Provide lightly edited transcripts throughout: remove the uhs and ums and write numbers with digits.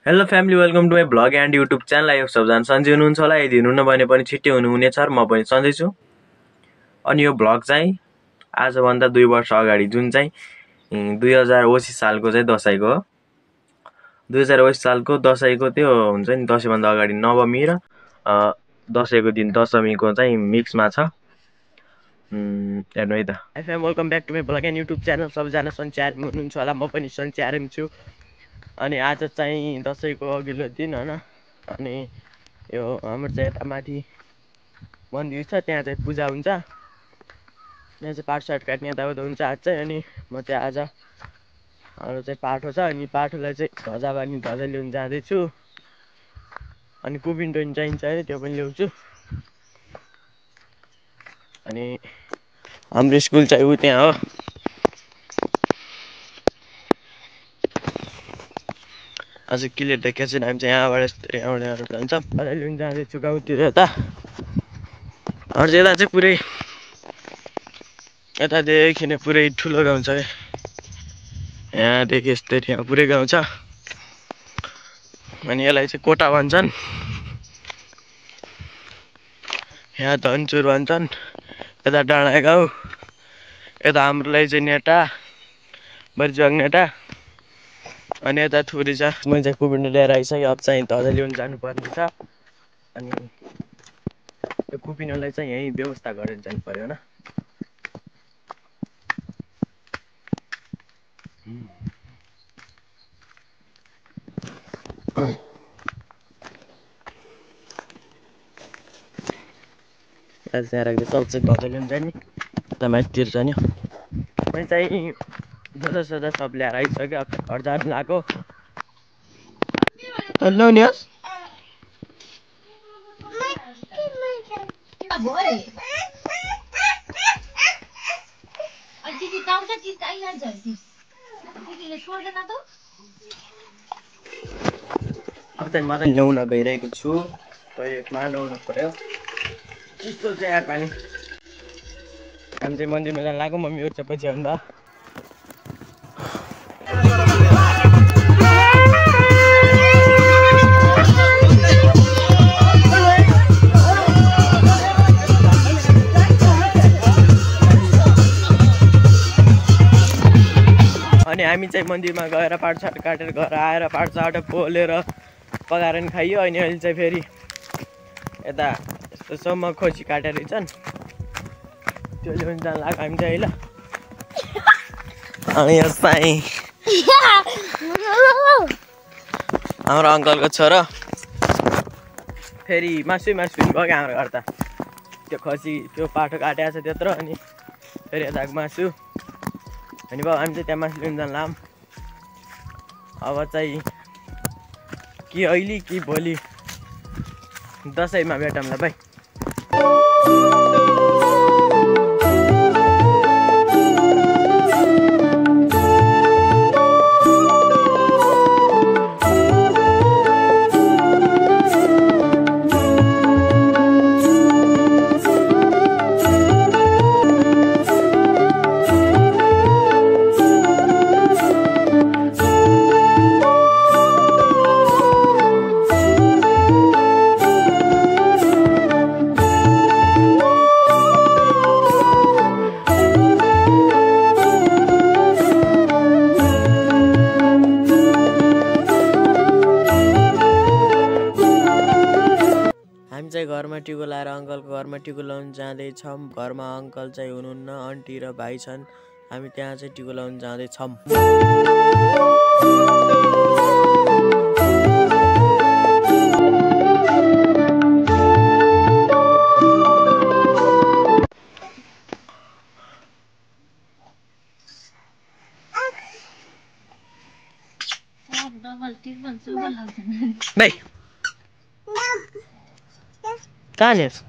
Hello family, welcome to my vlog and YouTube channel. आयो सबजना सन्चै हुनुहुन्छ होला। यदि हुनुहुन्न भने पनि छिट्टै हुनुहुनेछ। म पनि सन्चै छु। अनि यो भ्लग चाहिँ आजभन्दा 2 वर्ष अगाडि, जुन चाहिँ 2080 सालको चाहिँ दसैँको हो। 2080 सालको दसैँको त्यो हुन्छ नि, दसैँभन्दा अगाडि नवमी र दसैँको दिन दशमीको चाहिँ मिक्समा छ। हेर्नु है त। FM welcome back to my vlog and YouTube channel. सबजना सन्चै आराम हुनुहुन्छ होला। म पनि सन्चै आराम छु। अनि आज चाहिँ दसैँको अघिल्लो दिन होइन। अनि यो हाम्रो चाहिँ यता माथि मन्दिर छ, त्यहाँ चाहिँ पूजा हुन्छ। यहाँ चाहिँ पाठसाठ काट्ने यताउता हुन्छ आज चाहिँ। अनि म चाहिँ आज अरू चाहिँ पाठो छ, अनि पाठोलाई चाहिँ ध्वजा बानी ध्वजा ल्याउनु जाँदैछु। अनि कुपिन्टोइन चाहिन्छ अरे, त्यो पनि ल्याउँछु। अनि हाम्रो स्कुल चाहिँ ऊ त्यहाँ हो। आज क्लियर देखेको छैन। हामी चाहिँ यहाँबाट जान्छ, ध्वजा ल्याउनु जाँदैछु गाउँतिर यता। अरू चाहिँ यता चाहिँ पुरै यतादेखि नै पुरै ठुलो गाउँ छ क्या। यहाँदेखि यस्तरी यहाँ पुरै गाउँ छ। अनि यसलाई चाहिँ कोटा भन्छन्, यहाँ धनचुर भन्छन्, यता डाँडा गाउँ, यता हाम्रोलाई चाहिँ नेटा बरिजुवाङ नेटा। अनि यता थुरी छ। मैले चाहिँ कुपिन्डो ल्याएर आइसकेँ। अब चाहिँ ध्वजा ल्याउनु जानुपर्ने छ। अनि त्यो कुपिन्डोलाई चाहिँ यहीँ व्यवस्था गरेर जानु पर्यो होइन। आज त्यहाँ राख्दै चल्छ ध्वजा ल्याउनु जाने, उता माथितिर जाने। मैले चाहिँ ध्वजा सजा सब ल्याएर आइसक्यो। अब घर जानु लाग्यो। ल्याउने होस् अब चाहिँ म चाहिँ ल्याउन गइरहेको छु। टोइलेटमा ल्याउनु पर्यो। यस्तो चाहिँ यार पानी। हामी चाहिँ मन्दिरमा जानु लाग्यो। मम्मीहरू चाहिँ पछि आउँदा। अनि हामी चाहिँ मन्दिरमा गएर पाठसाठ काटेर घर आएर पाठसाठ पोलेर पकाएर नि खाइयो। अनि अहिले चाहिँ फेरि यता यस्तोसम्म खोसी काटेर रहेछन्, त्यो ल्याउनु जानु लाग्यो हामी चाहिँ ल। अनि यो चाहिँ हाम्रो अङ्कलको छोरो फेरि मासु पनि भयो क्या हाम्रो घर त। त्यो खसी त्यो पाठो काटेको छ त्यत्रो, अनि फेरि यताको मासु। अनि बाबु हामी चाहिँ त्यहाँ मासु लिनु जानु लाम। अब चाहिँ कि अहिले कि भोलि दसैँमा भेटौँला भाइ। हामी चाहिँ घरमा टिको लाएर अङ्कलको घरमा टिको लाउनु जाँदैछौँ। घरमा अङ्कल चाहिँ हुनुहुन्न, आन्टी र भाइ छन्। हामी त्यहाँ चाहिँ टिको लाउनु जाँदैछौँ। भाइ कहाँ ल्यास?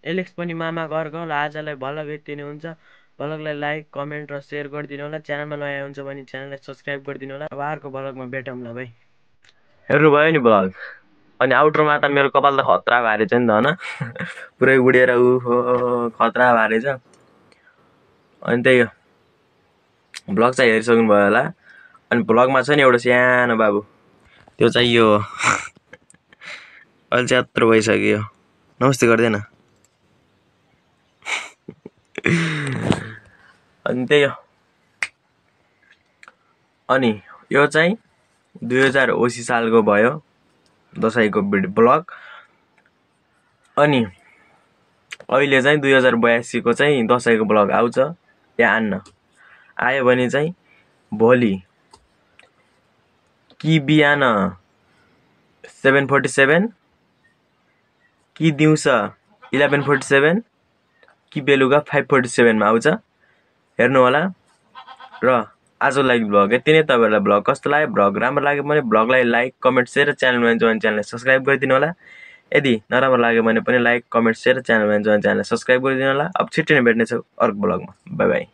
एलेक्स पनि मामा घरको होला। आजलाई भलग यति नै हुन्छ। भलगलाई लाइक कमेन्ट र सेयर गरिदिनु होला। च्यानलमा नयाँ हुन्छ भने च्यानललाई सब्सक्राइब गरिदिनु होला। अब अर्को भलगमा भेटौँला भाइ। हेर्नुभयो नि भलग। अनि आउटरोमा त मेरो कपाल त खतरा भएछ नि त होइन। पुरै उडेर उहो खतरा भएछ। अनि त्यही हो, भ्लग चाहिँ हेरिसक्नु भयो होला। अनि भ्लगमा छ नि एउटा सानो बाबु, त्यो चाहिँ यो अहिले चाहिँ यत्रो भइसक्यो, नमस्ते गर्दैन। अनि त्यही हो, अनि यो चाहिँ 2080 सालको भयो दसैँको भ्लग। अनि अहिले चाहिँ 2082 को चाहिँ दसैँको भ्लग आउँछ या आन्न, आयो भने चाहिँ भोलि कि बिहान 7:47 कि दिउँसो 11:47 कि बेलुका 5:47 मा आउँछ, हेर्नु होला। र आजको लागि भ्लग यति नै। तपाईँहरूलाई भ्लग कस्तो लाग्यो, भ्लग राम्रो लाग्यो भने भ्लगलाई लाइक कमेन्ट सेयर र च्यानललाई सब्सक्राइब गरिदिनु होला। यदि नराम्रो लाग्यो भने पनि लाइक कमेन्ट सेयर च्यानललाई सब्सक्राइब गरिदिनु होला। अब छिट्टै नै भेट्नेछौँ अर्को भ्लगमा। By by.